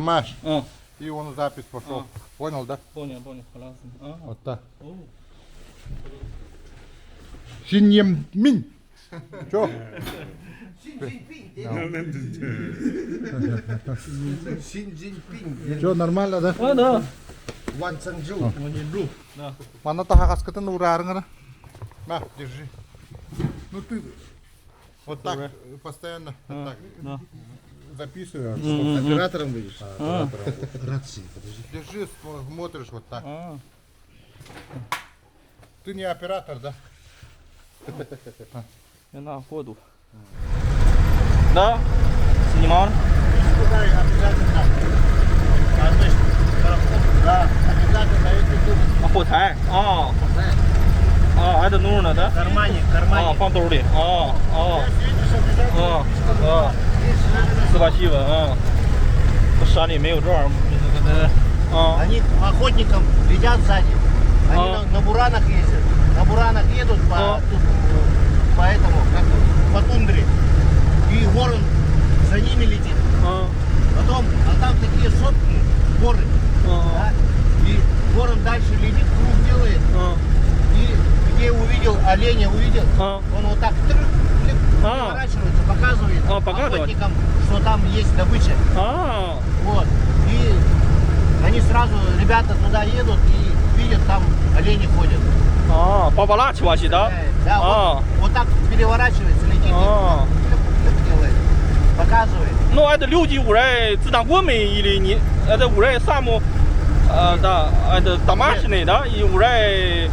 Нажимаешь, А, и он запись пошел. Понял, да? Понял, понял. А. Вот так. Синьеммин. Чё? Синь Цзиньпинь. Чё, нормально, да? А, да. Ван Цанчжу. Да. Манна таһаҕаскытын уураарыҥ На, держи. Ну ты вот так постоянно вот так Да. записывай. Оператором будешь? Рации, подожди. Держи, смотришь вот так. А. Ты не оператор, да? Я на ходу. Да? Снимал? Обязательно. А, то есть, да, обязательно, если ты 啊，火柴啊。啊，还得弄呢的 в。кармане, в кармане. 啊，放兜里。啊啊啊啊！四八七文啊，这山里没有这玩意儿。啊 Они охотникам летят сзади. Они А. на, на буранах ездят. На буранах едут по, А. тут, э, по этому, как, по тундре. И ворон за ними летит. 啊 Потом, а там такие сопки, горы. 啊 Да? И ворон дальше летит, круг делает. 啊 И где увидел оленя, увидел, 啊 он вот так трык, трык, А. поворачивается, показывает А, показывает. охотникам, что там есть добыча. 啊！ Вот. И они сразу, ребята туда едут и видят, там олени ходят. 啊，芭芭拉奇瓦西的。 Да, А. вот, вот так переворачивается, летит А. и трык, трык делает, показывает. 那俺的六级五人自当我们一里你，俺的五人三木，呃的，俺的大马是内的，一五人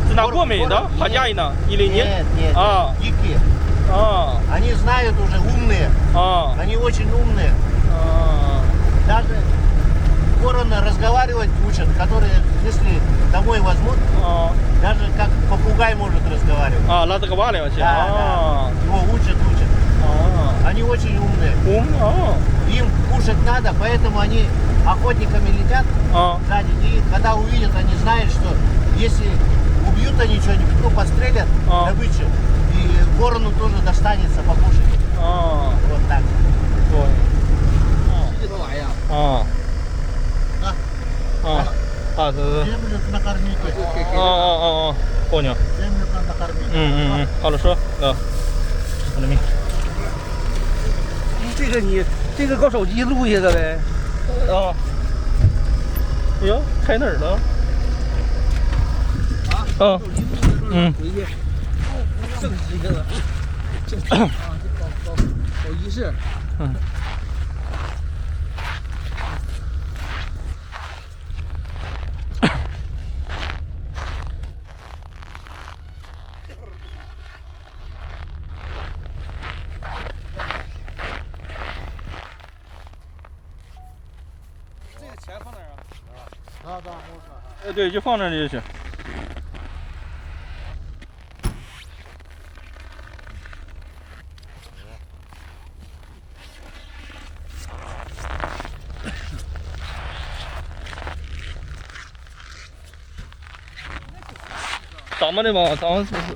自当我们的，还加一呢，一里你 Нет, нет, 啊 дикие. 啊 Они знают уже, умные. 啊 Они очень умные. 啊 Даже ворона разговаривать учат, которые, если домой возьмут, 啊 даже как попугай может разговаривать. 啊，拉这个瓦了去 Да, 啊 да. Его учат, учат. 啊， Они очень умные. 我们啊 Им кушать надо, поэтому они охотниками летят 啊 сзади. И когда увидят, они знают, что если убьют они что-нибудь, ну, подстрелят А. добычу, и ворону тоже достанется покушать. 啊， Вот так. 对，啊啊啊，对对， Землю накормите. 啊啊啊啊，понял。 Землю накормите. 嗯嗯嗯，好了，说，啊，我的命。这个你这个搞手机录下个呗。啊！哎呦，开哪儿了？啊，嗯，回去，正式这个，正式啊，这搞搞搞仪式。嗯。这个钱放哪儿啊？ Да, да, можно. 哎，对，就放那里就行。咱们的吧，咱们是不是？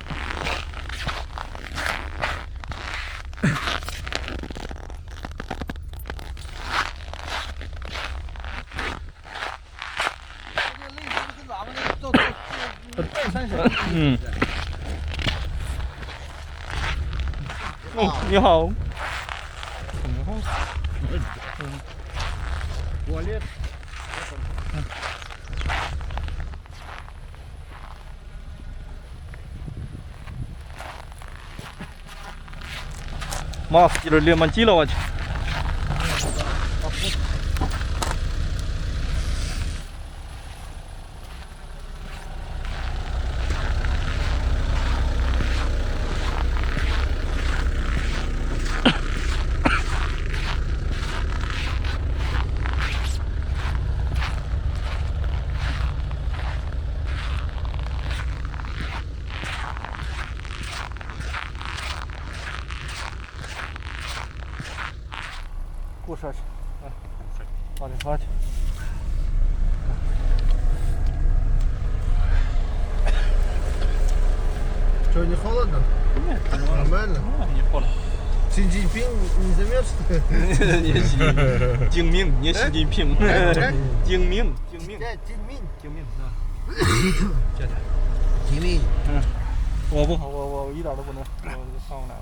这类似跟咱们那到到三十。嗯。哦，你好。 Туалет. 妈，死了，连忙挤了我去。过山去，来，发去发去。 Что, не холодно? Нет, Нормально? не холодно. Си Цзиньпин не замерз? 你习精明，你习近平，精明，精明，精明，精明。精明。我不，我一点都不能，我上不来。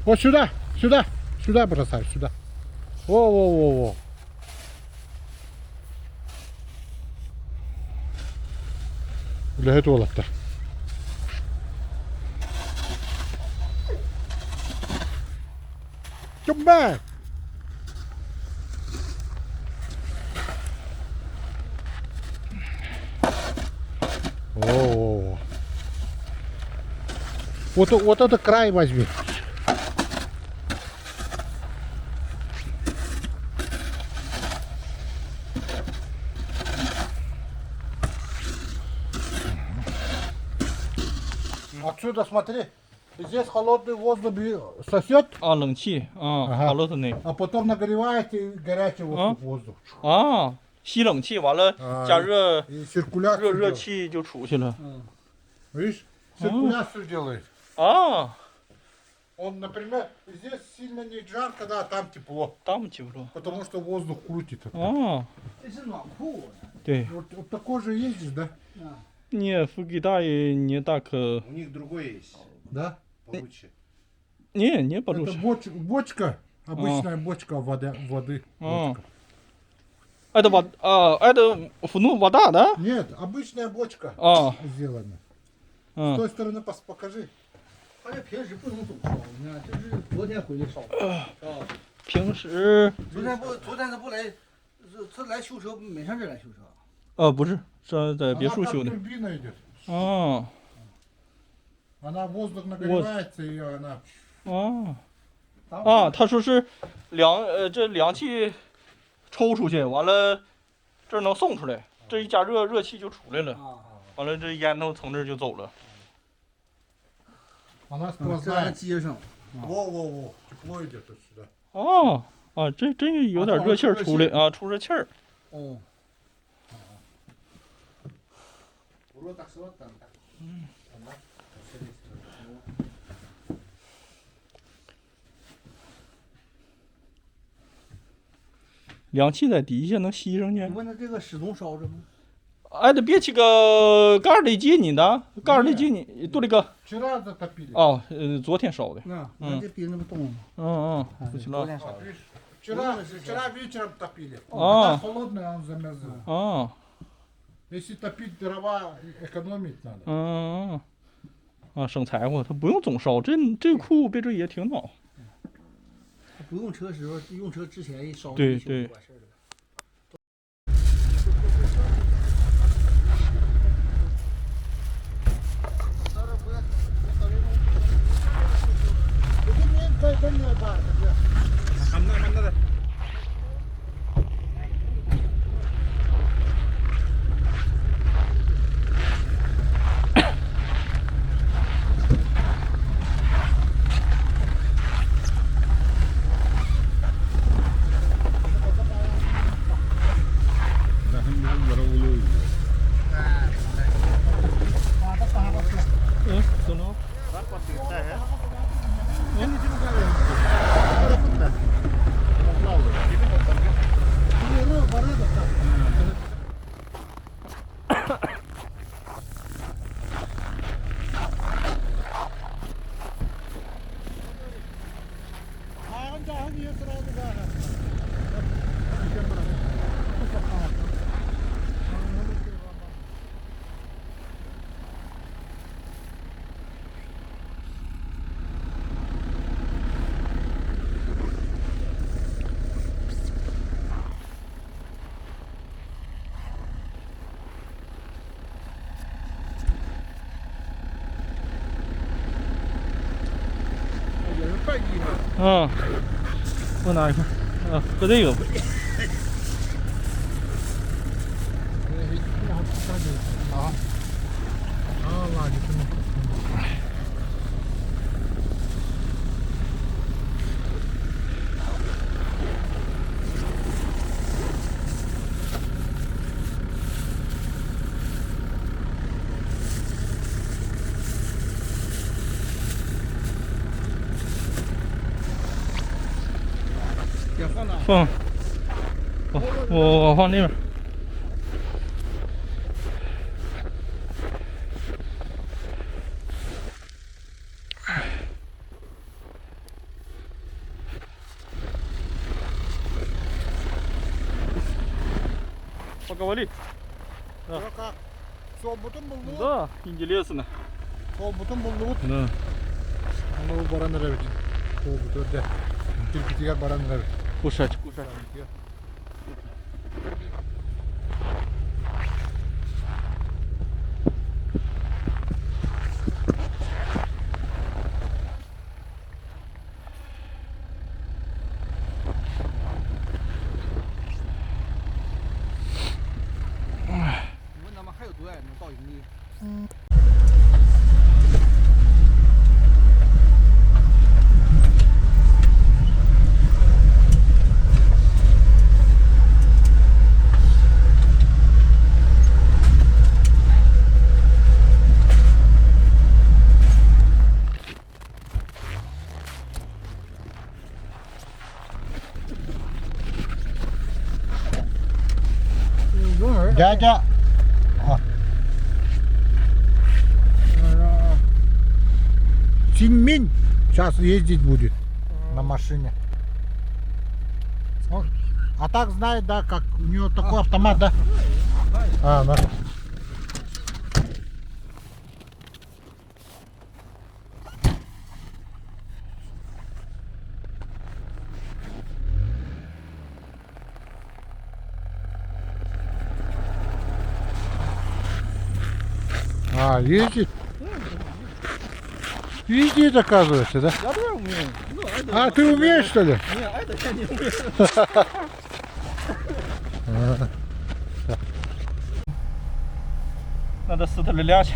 Вот сюда, сюда, сюда бросай, сюда. Во-во-во-во. Үлэһит уолаттар. Чумбай! О, вот, вот это край возьми. Отсюда смотри, здесь холодный воздух сосет, 啊，冷气啊，啊好了的呢。 а потом нагревает и горячий воздух. воздух. 啊，吸冷气完了啊加热 И циркуляцию 热热 делает. 气就出去了。 Видишь, циркуляцию делает. 啊， Он, например, здесь сильно не жарко, да, а там тепло, 当不了。 потому что воздух крутит. 啊，这是暖库。对， Вот, вот такой же ездишь, да? 你不给大爷，你大可， У них другой есть, Да. получше. 你你不 Это 就是？ бочка, обычная бочка воды. воды. 啊 Бочка.，哎的瓦啊，哎的福诺瓦大的 Нет, обычная бочка 啊， сделана. С 嗯 той стороны покажи. 他这平时不能总烧，你看，这是昨天回去烧的，啊，平时昨天不，昨天他不来，他来修车没上这来修车。不是，是在别 Она 墅 как 修的。 турбина идет. 啊 Она воздух нагревается и она. 啊啊！他说是凉这凉气抽出去，完了这儿能送出来，这一加热热气就出来了，啊，完了这烟头从这儿就走了。 Она 这还 сквозная. 接上。 Во-во-во, тепло идет отсюда. 哦啊，这真有点热气儿出来啊，出热气儿。哦，凉气在底下能吸上去你。问他这个始终烧着吗？哎，得别去个盖儿里进你的，盖儿里进你，多了个 Вчера затопили. 哦，昨天烧的。那那这冰那不冻了吗？嗯嗯，不行了。昨天烧的。 Видишь, Вчера, вчера вечером топили. А. Она холодная, он замерзает. 啊， Если топить дрова, экономить надо. 嗯嗯，啊，省柴火，他不用总烧，这库别这也挺暖。不用车时候，用车之前一烧，一宿对对就完事儿了。嗯，怎么了？嗯，我拿一块，啊，喝这个吧。放，我我我放那边。Поговори. Да. Суолбутун буллубут. Да, интересно. Суолбутун буллубут. Да. Аны баран эрэбит. Суолбут өрдө. Кирпитигэр баран эрэбит. Кушать, кушать. 你问他们还有多远能到营地？ Дядя. Синьминь сейчас ездить будет на машине. Он, а так знает, да, как у него такой автомат, да? А, да. А, ездит? Ездит, оказывается, да? Я тоже умею. Ну, это... А, ты умеешь, что ли? Не, это я не умею. Надо стрелять.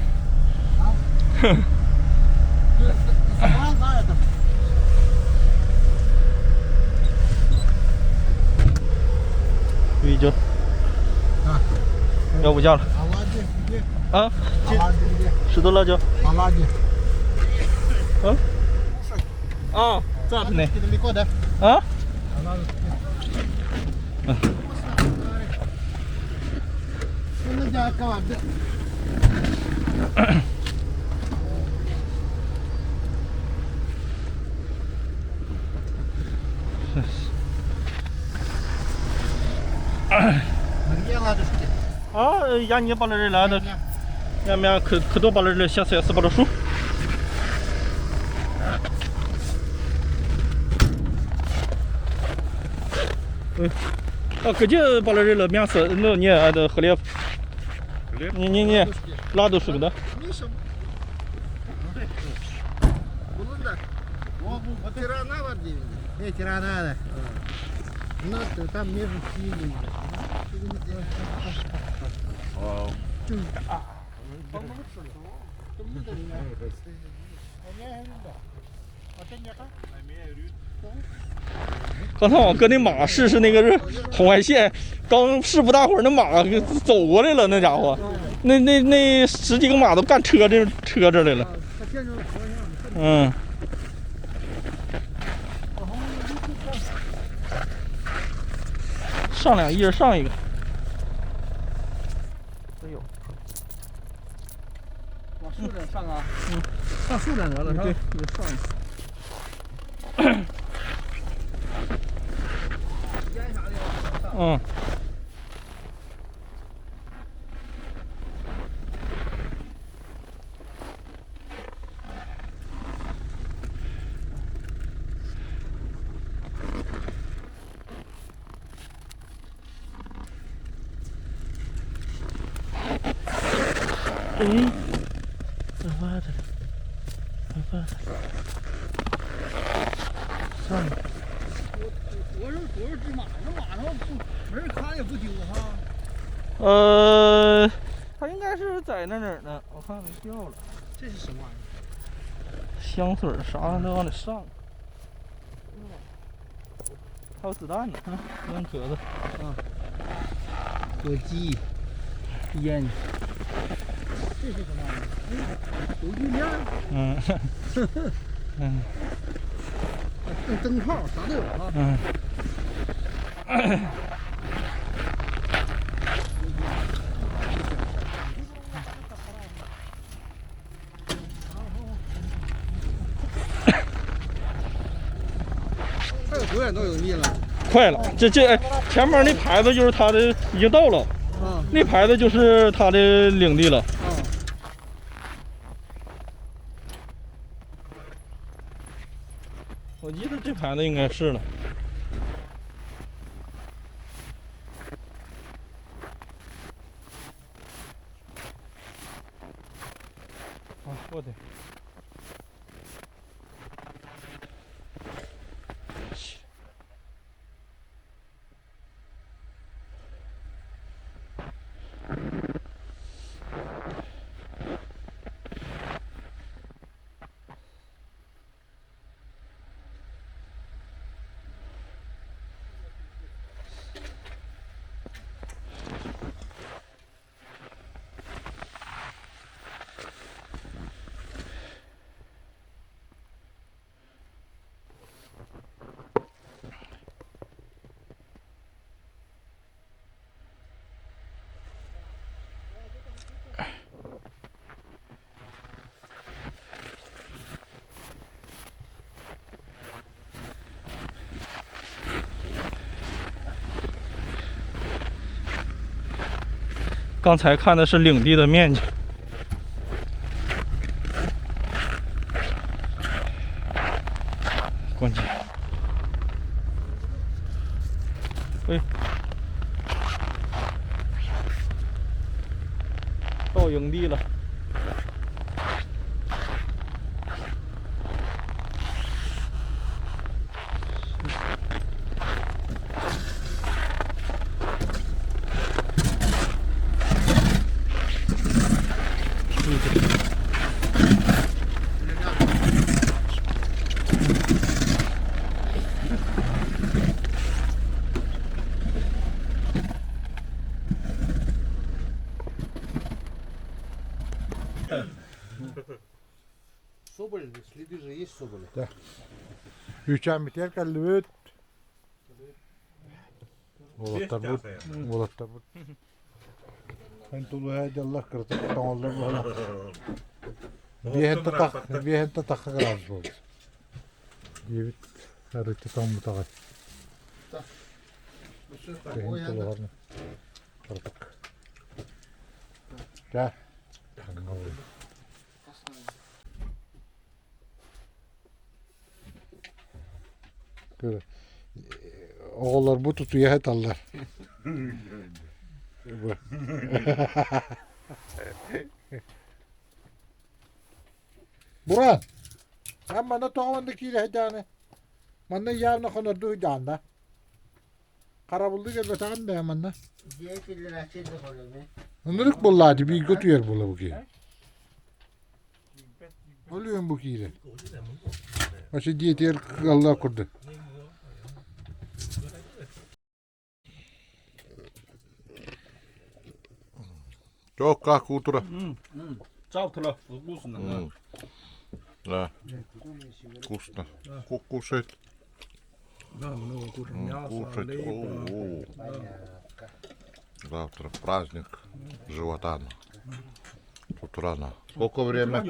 Сама знает. Видео. 要不叫了。 Оладьи где? 啊， Оладьи где? 石头辣椒。 Оладьи. 啊，咋的呢？ Недалеко, да? 啊？ Где ладушки? 啊，呀，你把那人来的，呀面可可多把那人下次也是把这书。嗯，啊，可就把那人了面色，那你还得喝点。你你你，拉都是个的。 Тирана, Ну, там между синими. 刚才我搁那马试试那个是红外线，刚试不大会儿，那马走过来了，那家伙，那那那十几个马都干车这车这来了。嗯。上两，一人上一个。哎呦，往树上上啊！嗯，上树上得了，是吧？对，上一个。烟啥的上。嗯。哎，我的，我的，算了。多少多少只马，那马上不没人看也不丢哈。他应该是在那哪儿呢？我看没掉了。这是什么玩意儿？香水啥的都往里上。还有子弹呢，啊，烟壳子。啊。火鸡，烟。这是什么玩意儿？油锯面。嗯。嗯。灯灯泡啥都有啊。嗯。还有多远到营地了？快了，这这哎，前面那牌子就是他的，已经到了。啊那牌子就是他的领地了。啊。我记得这牌子应该是了。啊，我的。刚才看的是领地的面积。关机。喂，到营地了。 Соболь, следы же есть соболя. Үчәмитер кэллибит. Уолаттарбыт, уолаттарбыт. Эн тулуһа дьаллар кырытык тоҥоллор буолла. Биэһэнтэ тах, биэһэнтэ тахха градус буолбут. Диэбит арыычча тоҥмутаҕай. Кыһын тулуһарна кыратык. Чэ, Оҕолорбут утуйа сыталлар. Буран, эн манна тоҕо манна киирэ сылдьаҕыный? Манна явно хонордуу сылдьаҕын да? Харабыллыы кэлбэтэҕин да манна? Дьиэ киллэрээччи да холоме. Ынырык буоллаа дии бииргэ утуйар буола бу киһи. Өлүөн бу киирэн. Вообще дьиэтигэр кыаллар курдук. Çok как утро. Завтра вкусно. Да. Вкусно. Кушать. Да, много кушаем. Мясо, Кушать. рыба. О-о. Завтра праздник животана. Тут рано. Сколько время?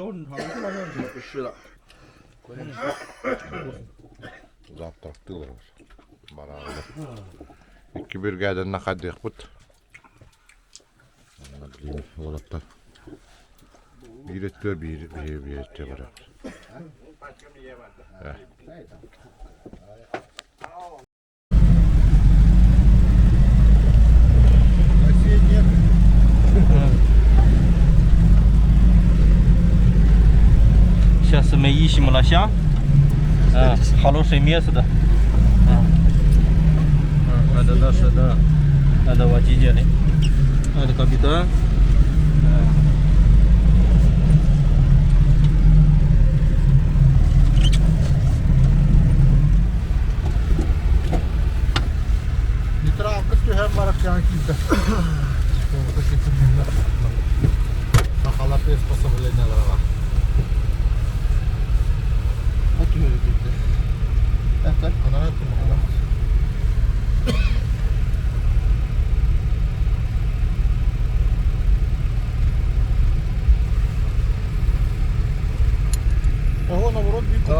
Завтра в тыл бараары. Икки бригаданы хадыахпыт. Уолаттар. Биир өттүгэр биир биир биир өттүгэр барабыт. Сейчас мы ищем лося. А, хорошее место. А. Это наша, да. Это водители. Это капитан. Нейтралка түһэн барар киһи киирдэ. Сахалар приспособлениелара бар. Анара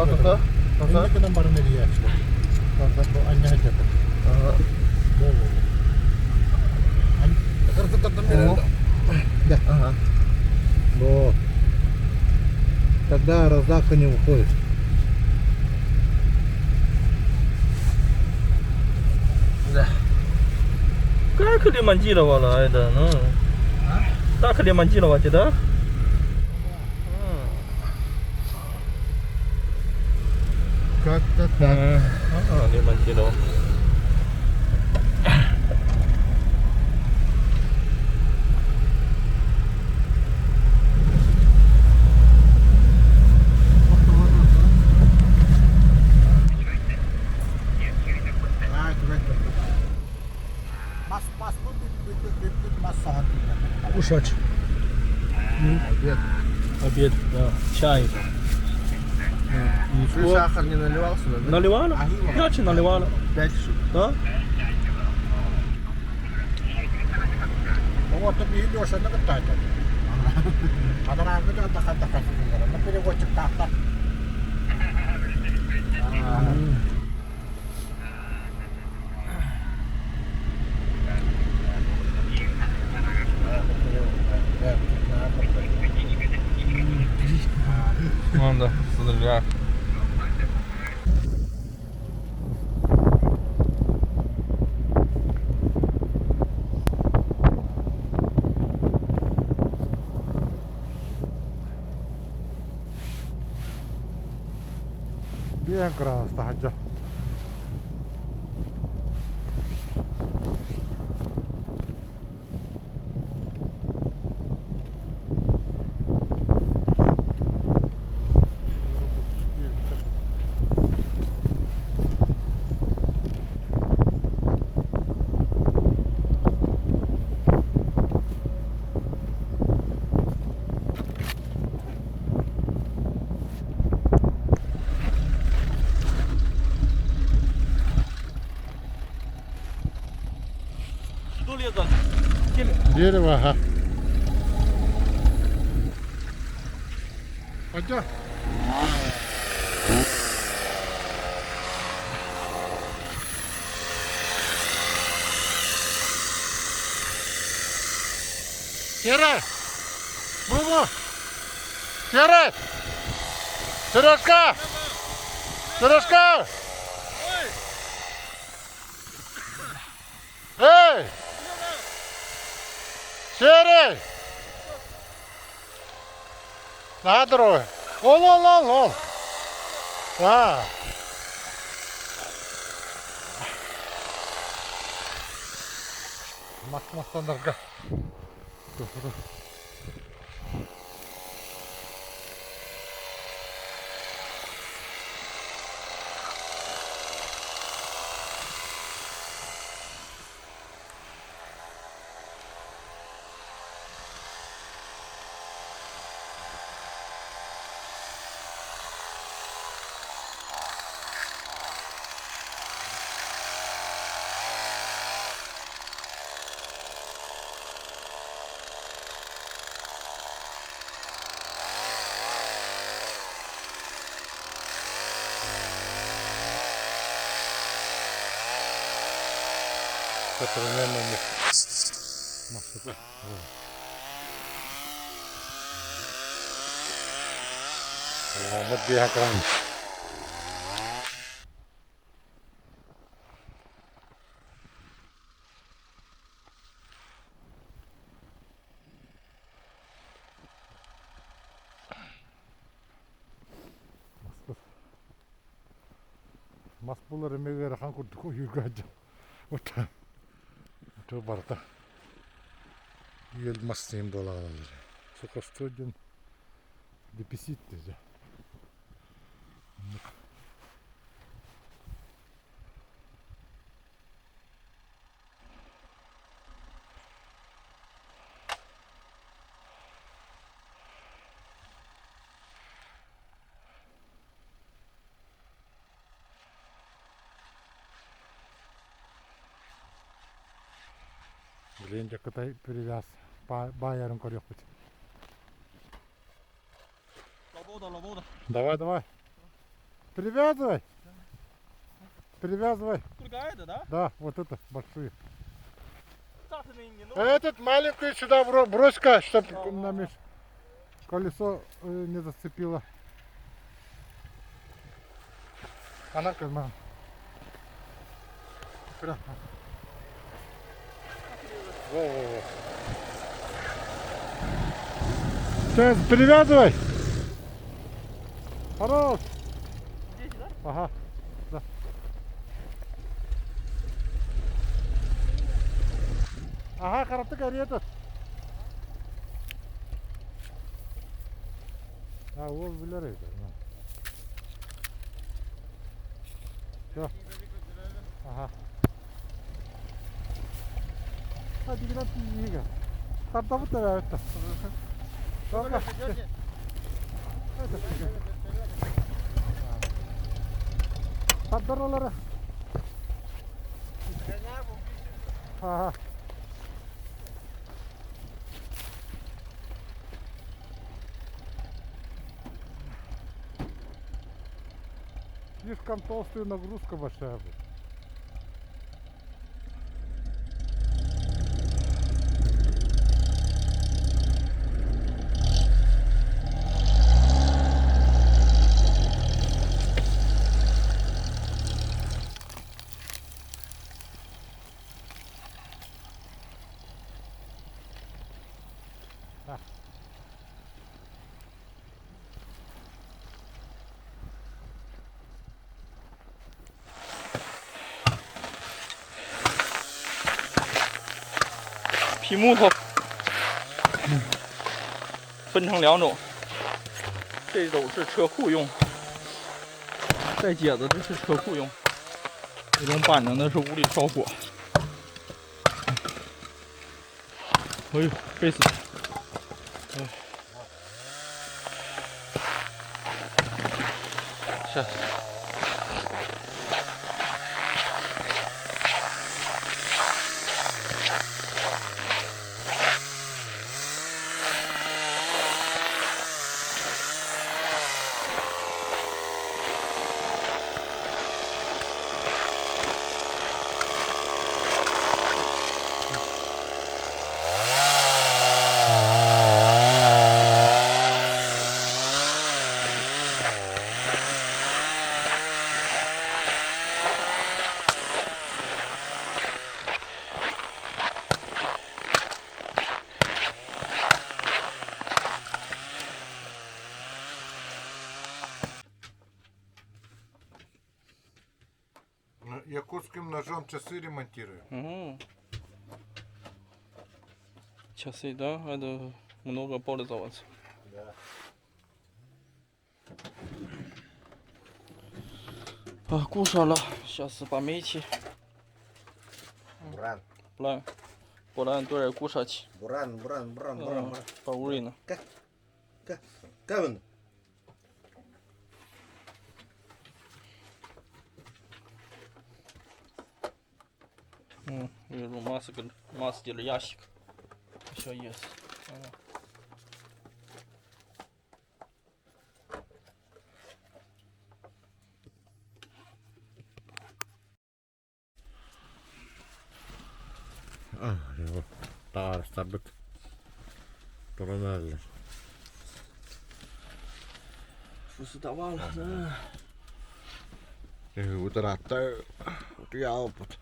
Иннэ гынан баран эрийээччилэр. Бу анньа сылдьарбыт. Да. Вот. Тогда раздатка не уходит. 该可得蛮急了吧了，挨的，嗯。大可得蛮急了吧，记得。 Как-то так. 嗯，啊，你蛮急了。Кушать. Обед. Обед, да, чай. Ты сахар не наливал сюда, да? Наливала? Я наливала. Пять штук. Да? Вот и Леша на катате. На переводчик так. 嗯，对，是这样。 Биэн кыраас таһырдьа. Дерево, ага. Пойдем. Кира! Бубу! Кира! Сережка! Сережка! Эй! Серый! На дорогу! Ол, ол, ол, ол! А! Мас мастанарга. Современный Москва. Мамат биһакан. Мас булар эмиэ ыарахан курдук ойуурга сылдьан оту барыта үөл мас диэн буолаллар. Сухостой диэн дефицит дии. Билигин дьэ Кытай перевяз баайарын көрүөхпүт. Давай, давай. Привязывай. Привязывай. Другая это, да? Да, вот это, большие. Сахарный не А этот маленький сюда брось-ка, чтобы на колесо не зацепило. Она карман. Прям. Во-во-во. Сейчас привязывай. Хорош. Здесь, да? Ага. Да. Ага, караты карета. А, ол билэр эбит. Все. Ага. А, дигинэн тиийиигэ. Тардабыт эбээбит. Тардар олары. Ага. Слишком толстая нагрузка большая будет. 劈木头，分成两种，这种是车库用，带结子的是车库用，这种板正的是屋里烧火。哎呦，背死！哎，下。 Якутским ножом часы ремонтируем. Угу. Часы, да, это много пользоваться. Да. А, кушала. Сейчас把煤气 Буран, 不烂，不烂多点кушать. буран, буран, буран, буран, буран. 把屋里呢。 Кевин. 嗯，这种 mask mask 的ящик. Все есть. Таарыстарбыт туран Фусутовал. Утаратта утуйаалбыт.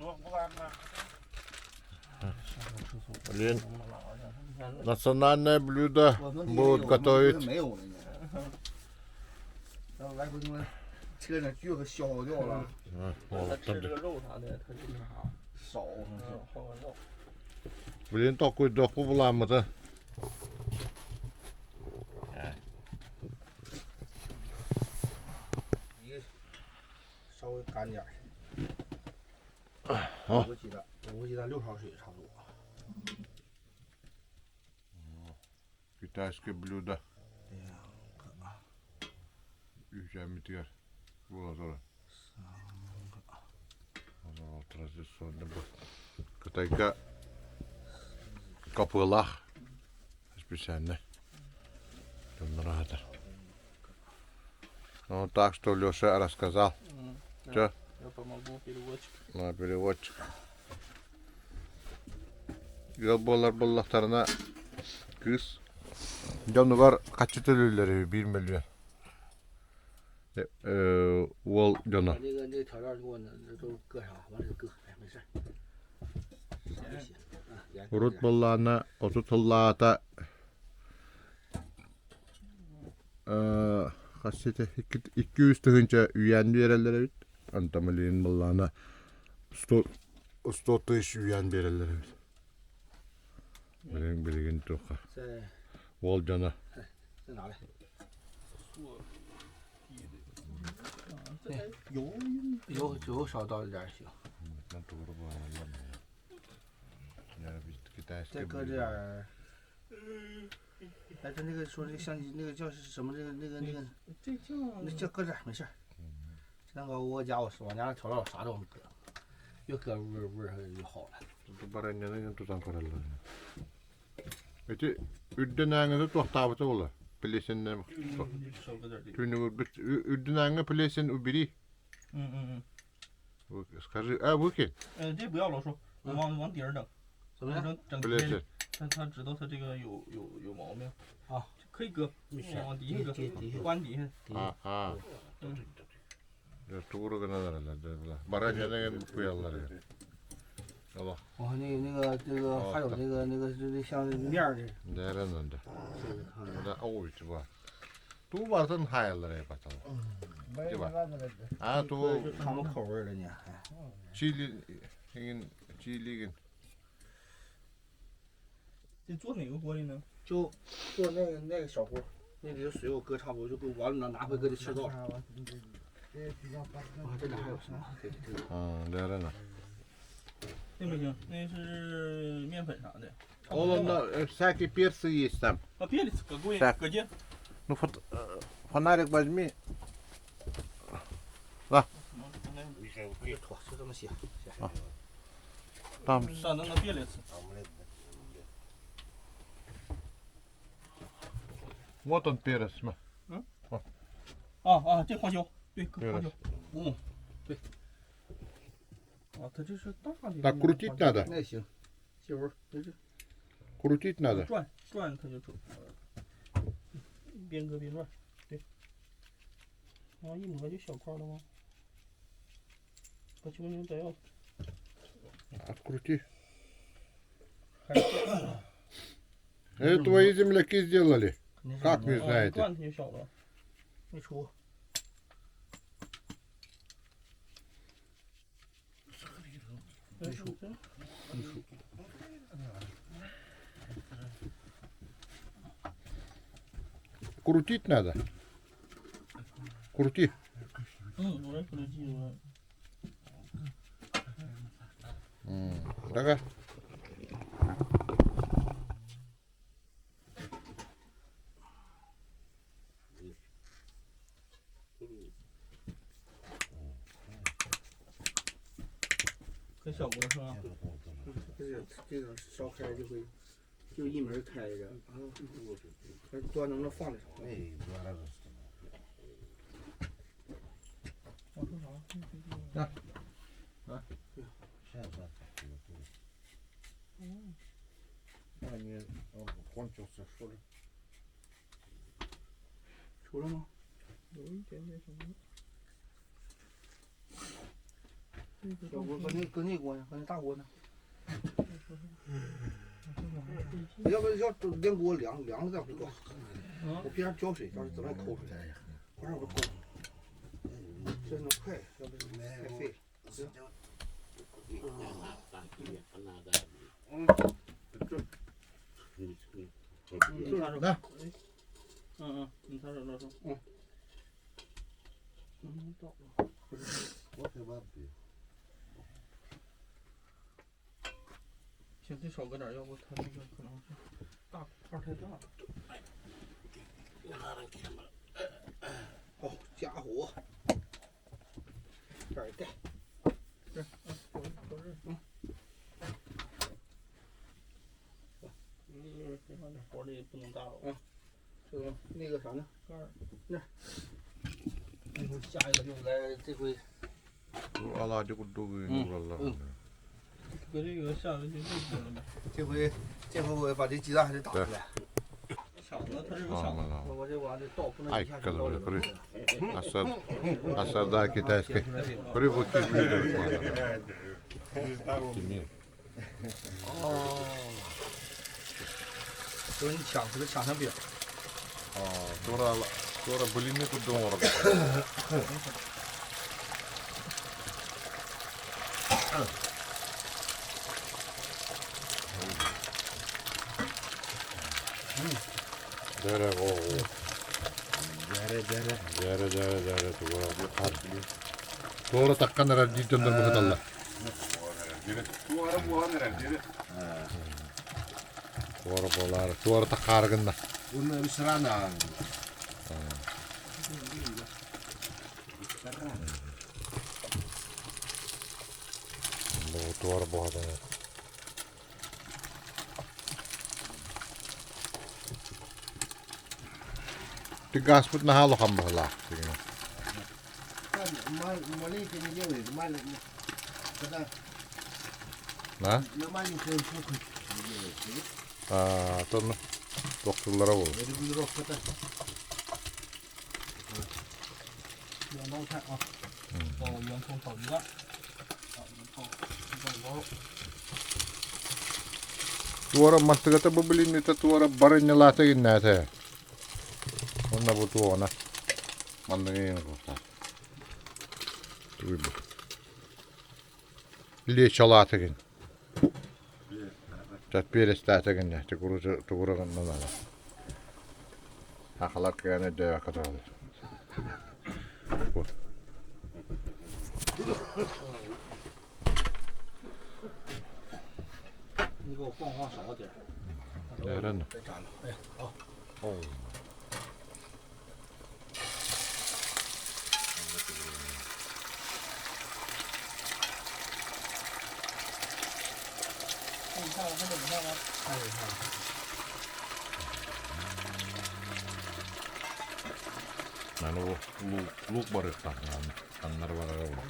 Блин, национальное блюдо будут готовить. 没有了呢。然后来回他妈车上锯和消耗掉了，他吃这个肉啥的，他就那啥，少。嗯，换个肉。 Блин, толкуйдуохпу буламмыты. 一个稍微干点儿。好五个鸡蛋，五个鸡蛋6勺水差不多。 Китайское блюдо. Үүчээммитигэр буола турар. Онон традиционный бу. Кытайга капыылаах специальный дьоннор аһатар. Ну, так что Леша рассказал. Че? Я помогу переводчик. На переводчик. Ыал буолар буоллахтарына кыыс дьонугар хаччы төлүүллэр үһү биир мөлүйүөн. Уол дьоно. 那个那个调料给我那那都搁上，完了就搁，哎，没事儿。 Урут буоллаҕына отут сыллааҕыта хас этэ икки үс тыһыынча үйээн биэрэллэр эбит. Онтон билигин буоллаҕына сто сто тысяч үйээн биэрэллэр эбит. Билигин билигин туохха 再 уол дьоно 再拿来。油油油少倒一点儿行。再搁这点儿。哎，他那个说那个相机那个叫什么？这个那个那个，这酱那就搁这儿没事儿。这蛋糕我家我往家那调料啥都搁，越搁味儿味儿越好了。 Баранньаны тутан көрөллөр. Ити үрдүнээҥҥэ туохтаабыта буолла? Плесеннен 少搁点儿 түүнүгүрбүт үрдүнээҥҥэ плесень убери. 嗯嗯 Скажи, а выкинь 嗯，这不要老叔，我往往底儿整，怎么样？整整 плесень. 他他知道他这个有有有毛病啊，可以搁，往底下底底下搁，关底下。 А, а. Тугуру гыналар Баранньаны куяллар. Алло, 我那个那个这个还有那个那个就那像面儿的， дээрэн онда. Онда оуйт ба. Туу бартын хаяллар эбатал. А туу 他们口味儿的呢。 чили ин чилигин. 这做哪个锅里呢？就做那个那个小锅，那里头水我搁差不多就够，完了拿拿回搁这吃到。哇，这里还有什么？对对对， А, дээрэн. 那不行，那是面粉啥的。 Ол онно всякие перцы есть там. 啊，别的搁锅 Так. 搁这。 Ну, фонарик возьми. 别坨，就这么些。 Там 上那个别来吃。 вот он перец. 啊啊，这花椒，对，搁花椒。嗯，啊，它这是大的。 Так крутить надо. 那也行。媳妇，这这 Крутить надо. 转转它就转，边搁边转，对。啊，一磨就小块了吗？把球球再要。 Открути. Это твои земляки сделали. 肯定是 Как вы 啊，一 знаете? 转它就小了。没出。没出。没出。 Крутить надо. Крути. 嗯，我来可能记住了。 Давай. 跟小锅是吧？这个这个烧开就会，就一门开着，然后它端能不能放得上？我说啥？ Кончился, что ли? 出了吗？有一点点什么？小锅搁那搁那锅呢，搁那大锅呢。要不要连锅凉凉了再搁，我边上浇水，到时候怎么也抠出来，不然我抠。这能快，要不太费了。嗯，你插手。来。嗯嗯，你插手老叔。嗯。嗯，到。行，这少搁点，要不它这个可能是大块太大了。好，加火，这儿盖。这，嗯，我我这，嗯。嗯，火里不能大了。这个那个啥呢？盖儿。那。下一个就来这回。 Алаадьы курдук уураллар. 搁这个下回就这个了呗。 这回这回我把这鸡蛋还得打出来。 抢子，他这有抢子。 我我这往这倒，不能一下就倒里边。 Асарда китайский. Рыбу 哦。就是你抢，这抢成饼。 Тура тура блины курдук оҥорор. Дэрэ Дэрэ дэрэ дэрэ дэрэ туора Туора таккан эрэр дии дьоннор быһыталлар. Туора буолан эрэр дири. Туора буолаары туора таккаары гынна. Уонна ресторана. Бу туора буһатан. Тыгааспыт наһаа улахан быһыылаах. Маленькая не делает, маленькая. Когда На? на маленькую кухню не делает. Аа, тонну тохтуллара буолуо. Регулировка-то. 两道菜啊，爆洋葱炒鸡蛋，啊，爆爆五肉。 Туора мантыгата бу билиҥҥитэ туора барынньалаата гиннээтэ. Онно бу туоҕуна манныгы куттаах. Тугуй бу. Лечалаата гин. Чат перестаата гиннэ тугура гыннана. Хахалар кыганы дөйө каталар. Вот. 你给我放放少点。 Дэрэн. 别粘了，哎，好。 Оо. 那你看看还怎么样吗？ 看一看。 Маны бу лук лук барыахтаах нааны. Аннары барара буолуо.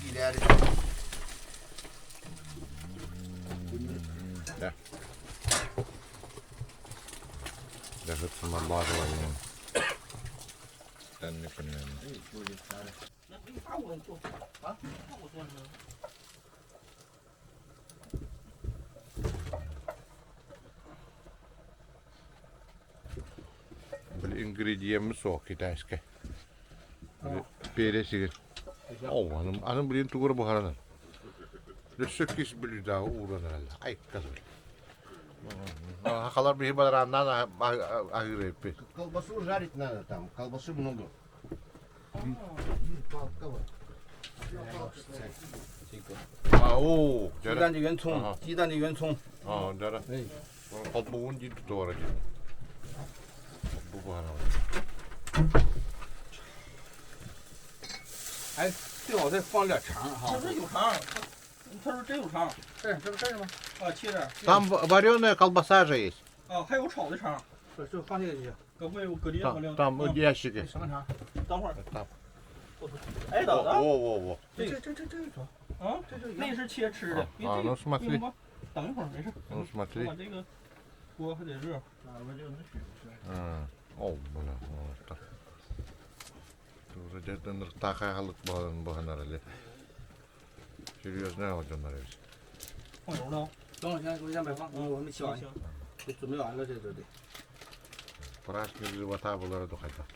Киирээри. Да. Даже самобазовый. Тэнникинэн. 那那大我做啊？那我做呢？ Били ингредиеммит суох китайскай. Пересигин. Оо, аны аны билин тугура буһаранар. Өссө кис бүлүүдээҕи ууран эрэллэр. Айкка Хахалар биһи барааннаан аһыыр эппит. Колбасу жарить надо там, колбасы много. Палка вот. 这个 А, оо, 鸡 дьэ. 蛋的圆葱 啊， 鸡蛋的圆葱。 Аа, дьэ. 哎， Холбугун дии туора дии. Холбу буһараҕын. 哎，最好再放点肠哈他。说有肠，他说真有肠这这不这是吗？啊，切点。 Там вареная колбаса же есть. 啊，还有炒的肠，不就放这个就行。搁不有搁里 Там, там ящики. 什么肠？ 等会儿， Там. 哎，等 Во, 等 во, во. 这这这这个啊，这就那是切吃的。 А, ну смотри. 等一会儿没事。 Ну смотри. 我这个锅还得热。 А, О, бля, вот. Тура дьэ ынырыктаах аһылык буһан буһанар эле. Серьезно дьоннор эбит. 放油了。 等会儿先，我先别放，我还没切完， 行。 得准备完了这都得。 Праздник живота буолара дуу хайдах.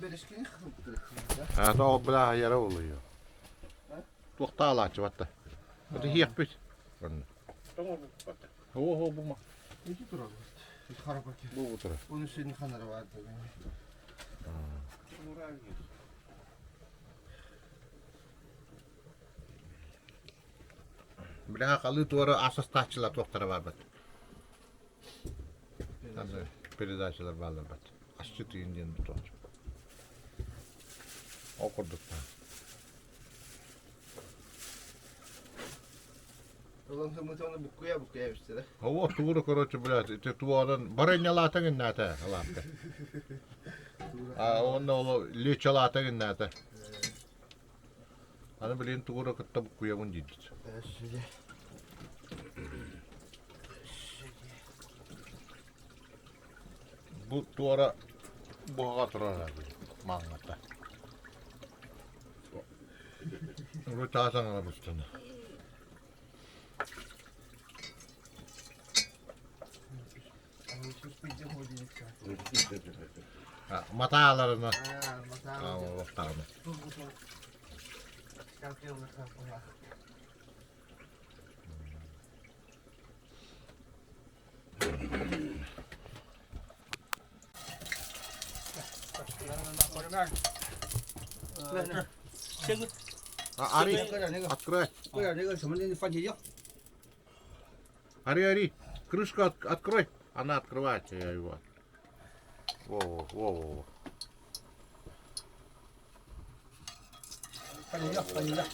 Берешкин А то бля яра буолуо. Туохтаалааччы батта. Это хиэхпит. О, бума. Иди туда. Бу утра. Он сегодня ханарват. Били хахалыы туора ас астааччылар туохтара баарбат. Передачалар бааллар бат. Асчыт ыйын диэн туох. Ол курдук. Буккуйа буккуйа бистилэр. О, тугура, короче, блядь, ити туоран барынньалаата гыннаата алаапка. А онно ол лечалаата гыннаата. Аны билин тугура кытта буккуйабын диирбит. Бу туора буһаҕа турар маҥҥата. Рутаасан арабыстана. Матааларына олохтаҕына. Ари, открой. 搁点这个什么的番茄酱。 Ари, Ари, крышку открой. Она открывается, я его. Во, во, во, во. 番茄酱，番茄酱。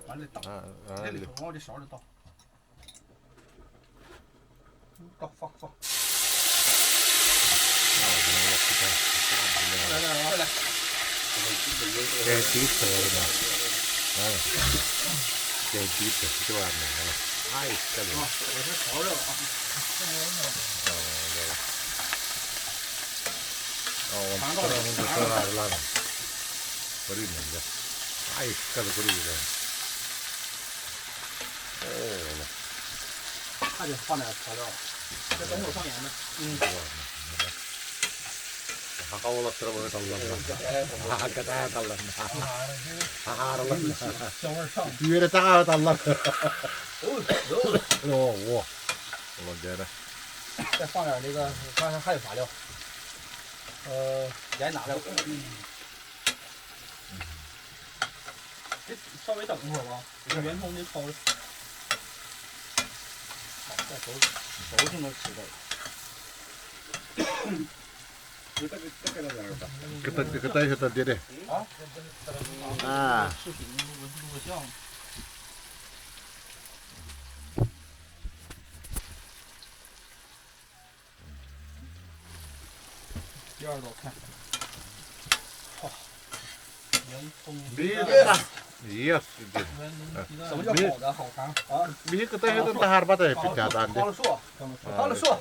完了倒，这里头往这勺里倒，倒放放。来来来来。我是调料啊。还得放点调料。这等会儿放盐呢。嗯。香味上。再放点这个，刚才还有啥料？盐拿来。这稍微等一会儿吧，这圆通的焯了。好，再熟熟就能吃了。 啊。视频录个像。第二道菜，哇，圆通。 Yes. 什么叫好的好看啊？ Биһи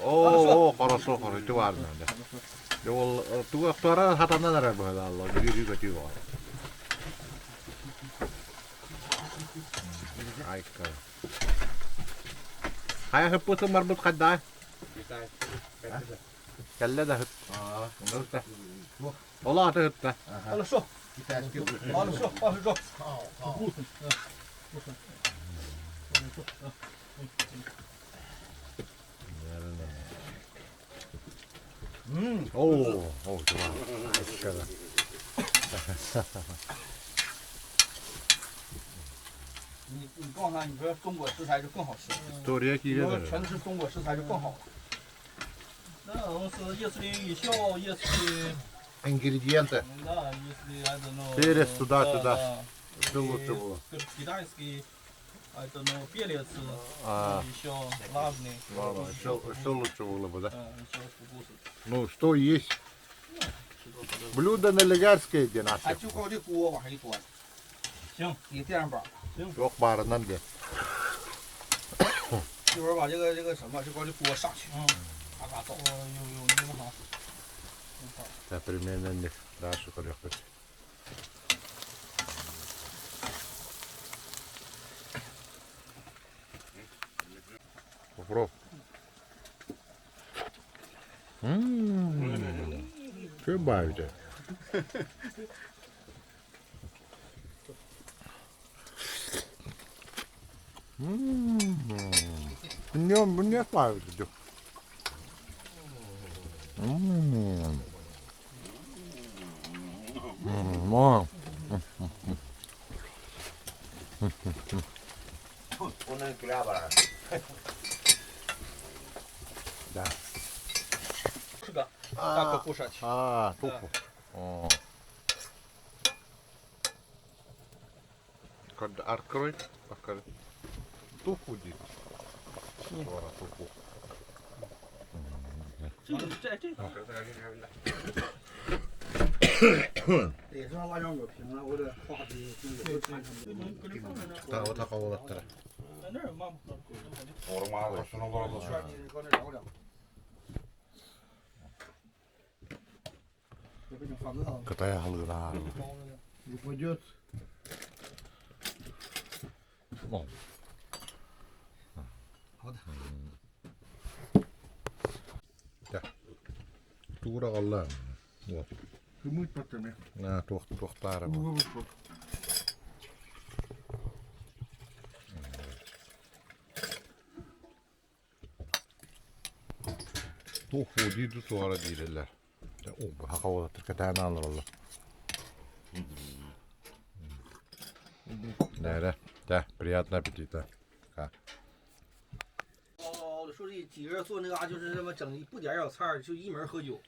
Оо, хорошо, хорошо, варна. Ол туга хатанан эрэр быһалаалла, биир көтүү бар. Айка. Хайа хыппытын барбыт хайда? Кэллэ да хыт. Ола аты хытта. Хорошо. Хорошо, хорошо. Оо, оо, 你你告诉他，你说中国食材就更好吃。 История 你说全是中国食材就更好了。 那我是если еще если Ингредиенты. Да, если I don't know. Перец туда-сюда. Что лучше было? Китайский, I don't know, перец, еще разный. Что лучше было бы, да? Еще вкус. Ну, что есть? Блюдо налегарское, где 哎，就靠这锅往上一端。行，你垫上板。行。 Yok barından de. 一会儿把这个这个什么，就光这锅上去。嗯。嘎嘎走。有有那个啥。 Современных наших легких. Попробуй. Что бавите? Не бавите. Оны күлэ барар. Да. 是的，大可不上去。 А, туху. О. Когда открой, покажи. Туху ди. Туора туху. 这个这这个也是让辣椒抹平了，我得画的。 Тағы тақа олаттара. 在那儿慢不 Orman arkasına olur. 搁那聊聊。我给你翻个 Кытай халыгына. Упадет. 好的。 Тура қалла. Вот. Кымыт паттами. На, тух тухтары бу. Туху диду туара диделер. О, хака олаттар катаана алалар. Да, да, да, приятного аппетита. 哦，说这几个人做那嘎就是这么整，不点小菜儿就一门喝酒。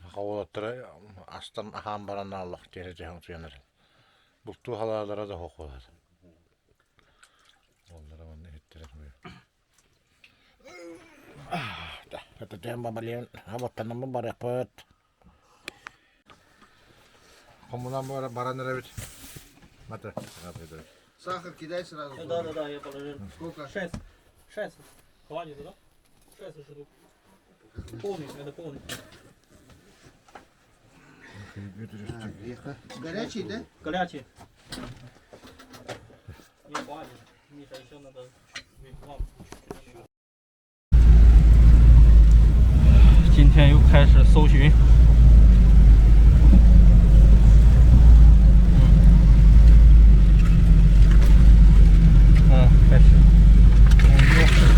Хака олаттар астан ахан баран аллах тере жахан суянар. Булту халалара да хоколар. Олара манны хеттерер. Да, это тема блин, а вот там барапат. Коммунан бар баран бит. Мата, мата. Сахар кидай сразу. да да да, я положил. Сколько? Шесть. Шесть. Хватит, да? Шесть штук. Полный, это полный. Горячий, да? Горячий. Не хватит. Миша, еще надо. 今天又开始搜寻。嗯，开始。工作。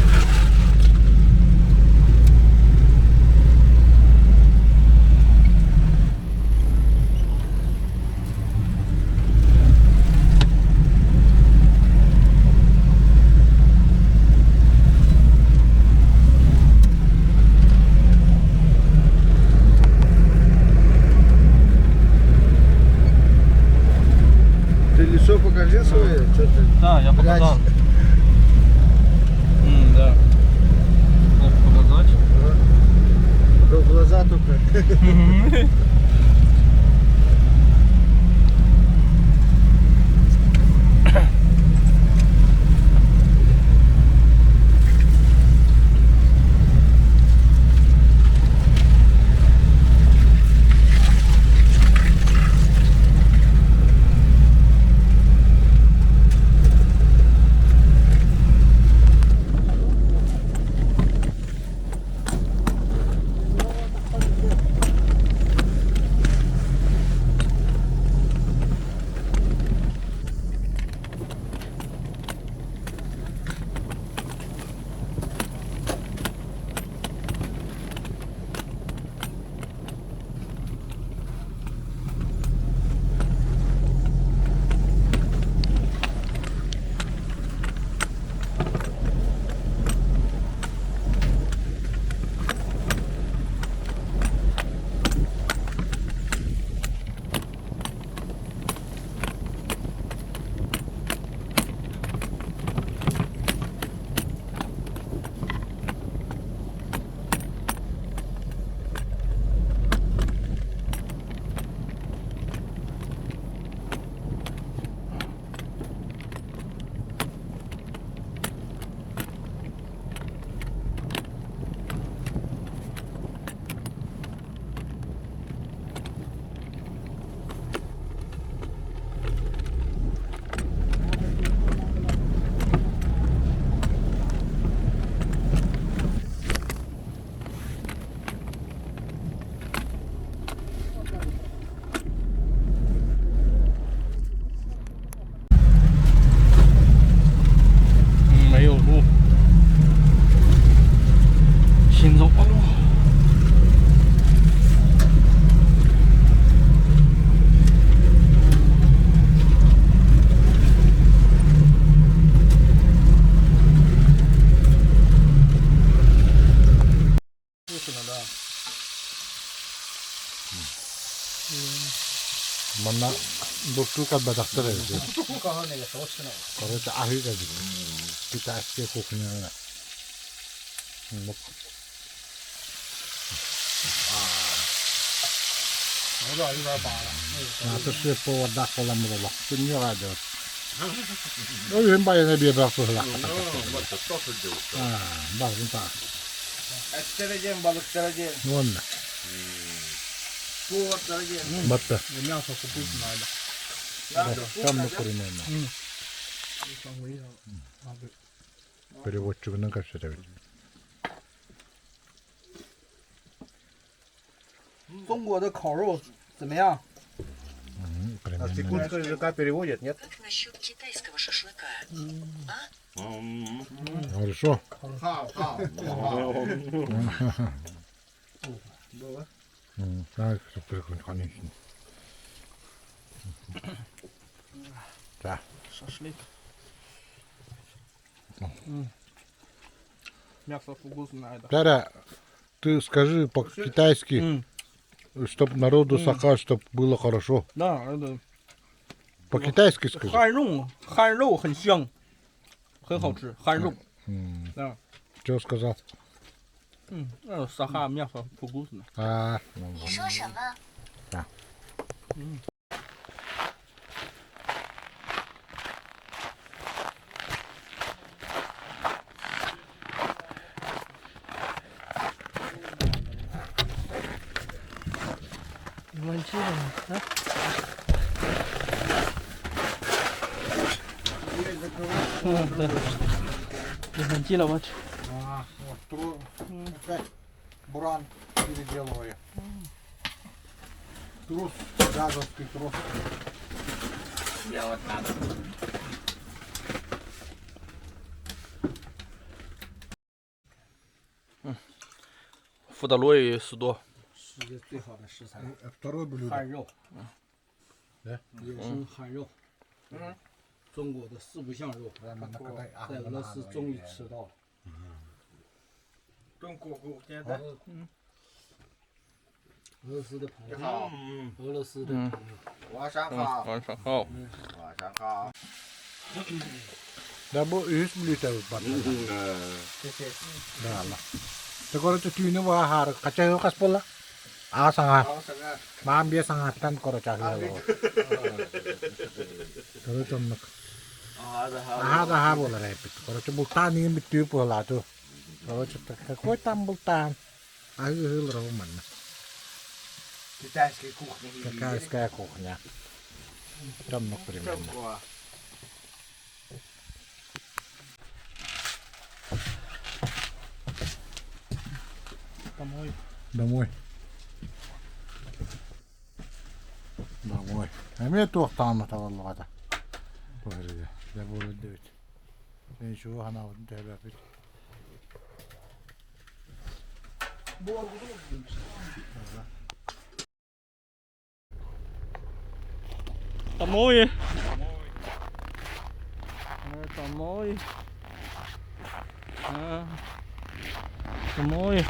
Ты лицо покажи свое. Что ты? Да, я показал. Да. Надо показать. То глаза только. 没有路，行走。Манна бултуу кэлбэтэхтэр эбит. Короче, аһыы кэлбит. Китайская кухня. Наата шеф повардаах буоламмыт олох күннүөҕэ дьон. Ол иһин байана биэрбэх быһылаахха Барытын таах. Эттэрэ диэн, балыктара диэн. Уонна. Повардара диэн. Батта. Мясо вкусное. Там куриное. Переводчигынан кэпсэтэбит. 中国的烤肉怎么样？ А с якутского языка переводят, нет? Как насчет китайского шашлыка? Хорошо. Хау, хау. Так, конечно. Да. Шашлык. Мясо вкусное. да. Тара, ты скажи по-китайски, чтоб народу саха, чтоб было хорошо. Да, это По-китайски скажи. 汉肉，汉肉很香，很好吃，汉肉。Да. Что сказал? 嗯，那沙哈мясо вкусно. А, 你说什么？你们记得吗？啊？嗯，对。你们记了我去。 А, вот, тру... опять буран переделываю. Трус, газовский трос. Делать надо. 福德罗斯多。世界最好的食材， Второе блюдо. 汉肉，对野生汉肉，中国的四不像肉，在俄罗斯终于吃到了。中国现在。俄罗斯的朋友，好，俄罗斯的朋友，晚上好，晚上好。晚上好。 Да, бу үс блюдо бар. Да, ла. Te короче түүнү баһаар кача хас буолла? Аа саҥа. Маам биэ саҥаттан короче аһыы Короче оннук. Аһаа да аһаа буолар эппит. Короче бултаан иҥин бүттүү буолаату. Короче какой там бултаан? Аһыы ыһыылар ол манна. Китайская кухня. Китайская кухня. Оннук примерно. Домой. Домой. Домой. Эмиэ туохтааммыт табыллыбата. Бу дьэ буолан эбит. Ничего ханаабытын төһөлөөхпүт. Домой. Домой. Домой.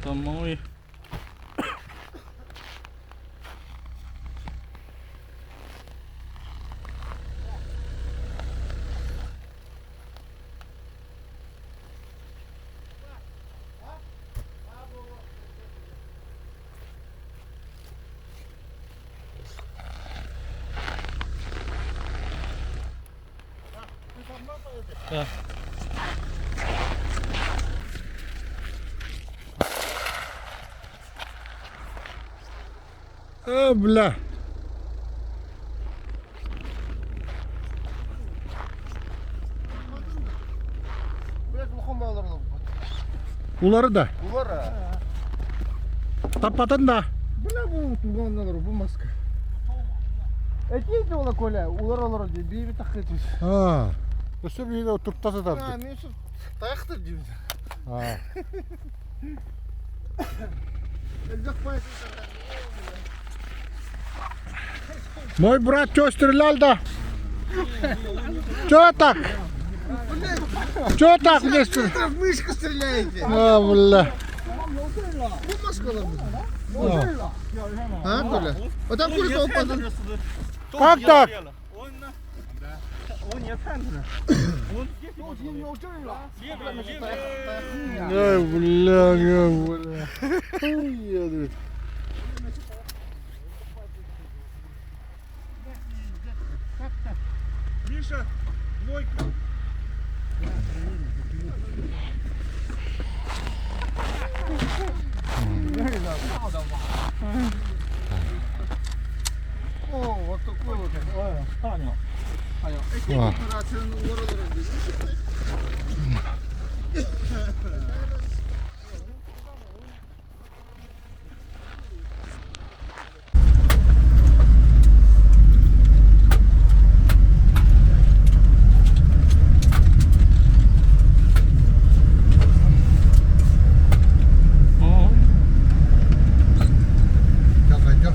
Домой. Э, бля. Улары да. Улары. Таппатын да. Бля, бу туганнар бу маска. Эти ола Коля, улар олар ди, би би такы түс. А. Өссө биир турта сытар. Мен таяқтыр деймін. Мой брат что стрелял да? Че так? Че так мне В мышку стреляете. А, бля. А, Коля? Вот там курица упала. Как так? Ай, бля, я, бля. Ой, я, говорит. Миша, двойка. О, вот такой вот. А. Сейчас зайдем.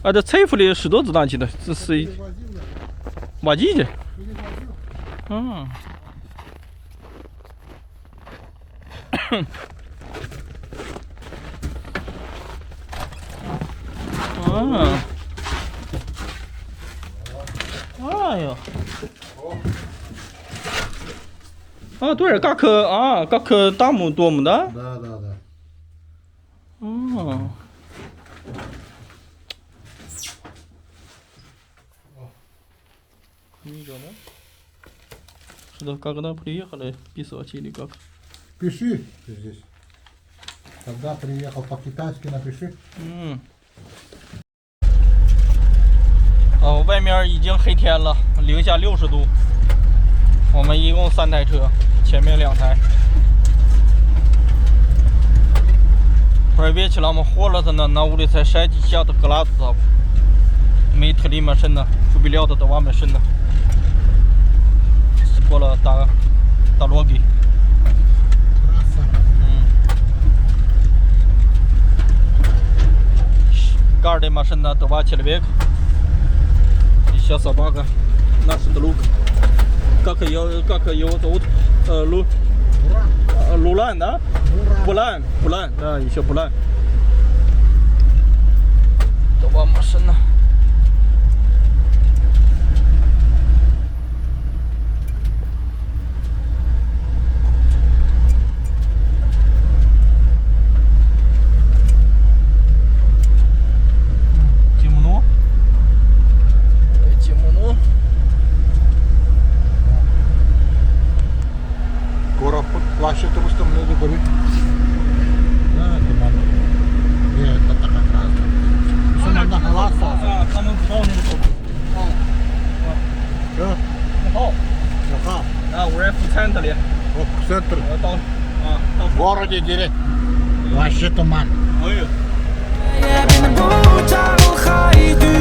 啊，这财富里十多子弹去的，这是一马进去。嗯。啊。哎呦。啊，对，как а, как там дом, да? Да, да, да. 哦。Книга, да? Что, когда приехали писать или как? Пиши здесь. Когда приехал по-китайски, напиши. 嗯。哦，外面已经黑天了，零下60度。我们一共三台车，前面两台。Проветрила холодно, на улице 60 градусов. Мы три машины, купили два машины. Скоро до дороги. Трасса. Каждая машина два человека. Еще собака. Наш друг. Как ее, как его зовут? Лу, Ура! Лулан, да? Ура! Булан, Булан, да, еще Булан. Два машина. Темно. Темно. Koraput плаща говорит. Да, туман. Нет, это такая трасса. 啊，他们不到那个头。 Что? 好， Ага. 啊，我是副餐的哩， Вот центр. 我到啊到 В городе дерет. Вообще туман. 哎呦。 Я бен бу чағылхай.